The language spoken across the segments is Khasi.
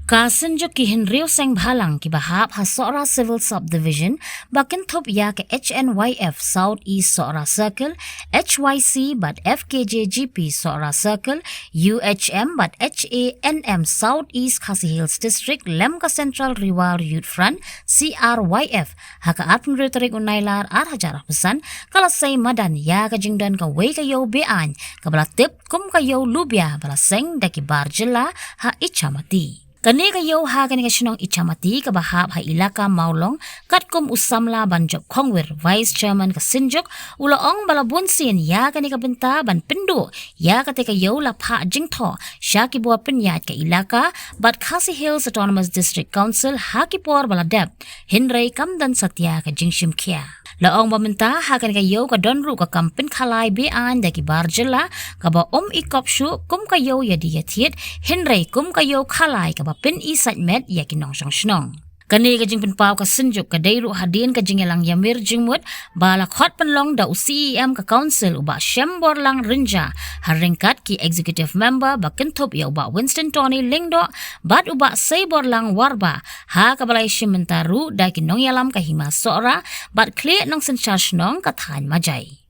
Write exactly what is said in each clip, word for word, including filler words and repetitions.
Ka synjuk ki hynriew seng bhalang kiba hap ha Sohra Civil Subdivision ba kynthup ïa ka H N Y F South East Sohra Circle, H Y C bad F K J G P Sohra Circle, U H M bad H A N M South East Khasi Hills District lem ka Central Riwar Youth Front, C R Y F, ha ka arphew hynriew tarik u Nailar ar hajar arphew san, ka la sei madan ïa ka jingdon kawei ka ïew be-aiñ kaba la tip kum ka ïew Lubia ba la seng da ki bar jylla ha Ichamati. Kane ka ïew ha kane ka shnong Ichamati kaba hap ha ilaka Mawlong, katkum u samla Banjop Khongwir, Vice Chairman ka synjuk, u la ong ba la bun sien ïa kane ka bynta ban pynduh ïa kata ka ïew la phah jingthoh sha ki bor pynïaid ka ilaka bad Khasi Hills Autonomous District Council ha ki por ba la dep, hynrei kam don satia ka jingshim khia. La ong ba mynta ha kane ka ïew ka don ruh ka kam pynkhalai be-aiñ da ki bar jylla kaba ym i kop shuh kum ka ïew ïadie ïathied, hynrei kum ka ïew khalai kaba pyn-i sait met ïa ki nongshong shnong. Kane ka jingpynpaw ka synjuk ka dei ruh hadien ka jingïalang ïamir jingmut ba la khot pynlong da u C E M ka Council, u Bah Shemborlang Rynjah, ha ryngkat ki Executive Member ba kynthup ïa u Bah Winston Tony Lyngdoh bad u Bah Seiborlang Warbah, ha kaba la ïashim bynta ruh da ki nongïalam ka Hima Sohra bad khlieh nongsynshar shnong ka thaiñ Majai.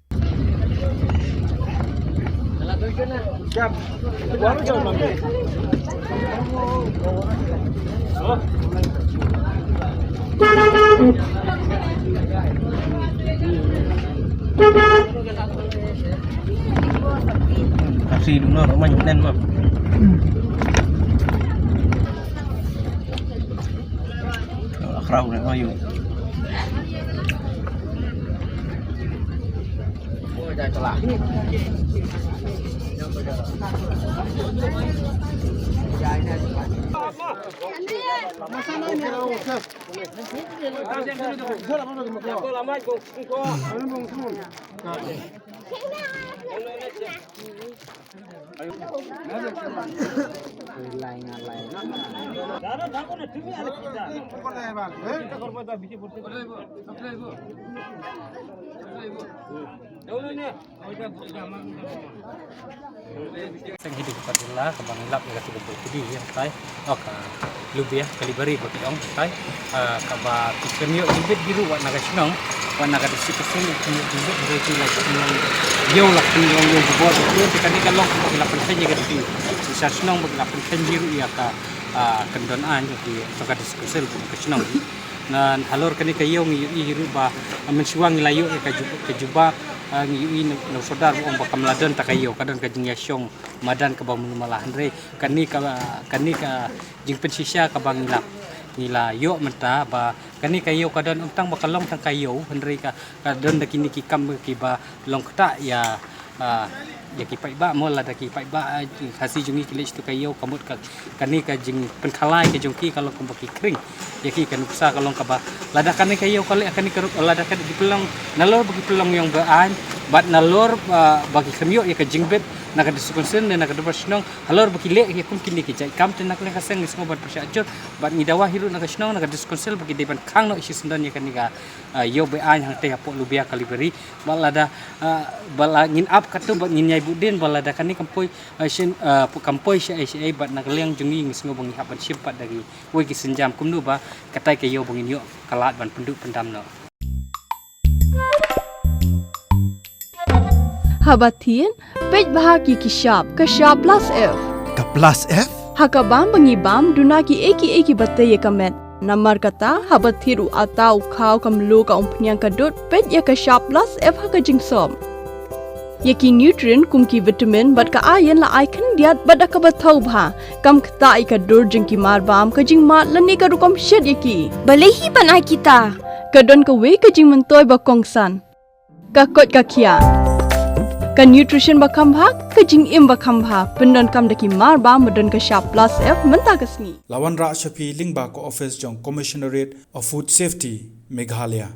Taxi dulu, rumah jauh nen mah. Akhra udah ayu. Seng hi dei ka jylla kaba ngi lap ïa ka seng ka pudi ïa ka tai. Oh, ka Lubia, ka Libari ba ki ong tai. Ah, kaba ki kynnoh jingbit ki ruh wat na ka shnong, wat na ka district council ki kynnoh jingbit, hynrei ki la kynnoh ïew, la kynnoh ïew jubor, te kane ka long kaba ki la pynkheiñ ïa ka district. Shisha shnong ba ki la pynkheiñ hi ruh ïa ka, ah, kyndon aiñ ïa ki, to ka district council ba ka shnong. Na halor kane ka ïew ngi ïohi hi ruh ba, ah, mynshuwa ngi la ïoh ïa ka ju-, ka jubab, ah, ngi ïohi na, na u sordar ba ong ba kam la don ta ka ïew, ka don ka jingïashong madan kaba mlu mala, hynrei kane ka, kane ka jingpynshisha kaba ngi la, ngi la ïoh mynta ba kane ka ïew ka don ym tang ba ka long tang ka ïew, hynrei ka, ka don da kine ki kam kiba long ktah ïa, ah, ïa ki paidbah mo, lada ki paidbah, ah, Khasi jong ngi ki leit sha tu ka ïew, ka mut ka, kane ka jingpynkhalai ka jong ki ka long kumba ki khring ïa ki, ka nuksa ka long kaba lada kane ka ïew ka leh kane ka rukom, lada ka ki pynlong, nalor ba ki pynlong ïong be-aiñ bad nalor, ah, ba ki kham ïoh ïa ka jingbit na ka district council ne na ka dorbar shnong, halor ba ki leh ïa kum kine ki jait kam, te na kane ka seng ngi sngew ban pyrshah jur bad ngi dawa hi ruh na ka shnong, na ka district council ba ki dei ban khang noh shisyndon ïa kane ka, ah, ïew be-aiñ hangtei hapoh Lubia, ka Libari. Ba lada, ah, ba la ngin ap katto ba ngin ïai bud dien ba lada kane kam poi, ah, shin, ah, pu-, kam poi shaei shaei, bad na ka liang jong ngi ngi sngew ba ngi hap ban shim pat da kiwei ki sienjam kumno ba katai ka ïew ba ngin ïoh ka lad ban pynduh pyndam noh. Haba thied, peit bha ki ki shap, ka shap plus F. Ka plus F? Ha ka bam ba ngi bam, duna kiei kiei kiba tei ïa ka met. Namar kata, haba thied u atta, u khaw, ka mluh, ka umphniang, ka dud, peit ïa ka shap plus F ha ka jingsop. Ïa ki nutrient kum ki vitamin bad ka iron la ai khyndiat bad da kaba thaw bha. Kam ktah ïa ka dur jong ki mar bam, ka jingmad lane ka rukom shet ïa ki. Balei hi ban ai kita? Ka don kawei ka jingmyntoi ba kongsan. Ka koit ka khiah. Ka nutrition ba kham bha, ka jingim ba kham bha. Pyndonkam da ki mar bam ba don ka shap plus F mynta ka sngi. La wanrah sha phi lyngba ka office jong Commissionerate of Food Safety, Meghalaya.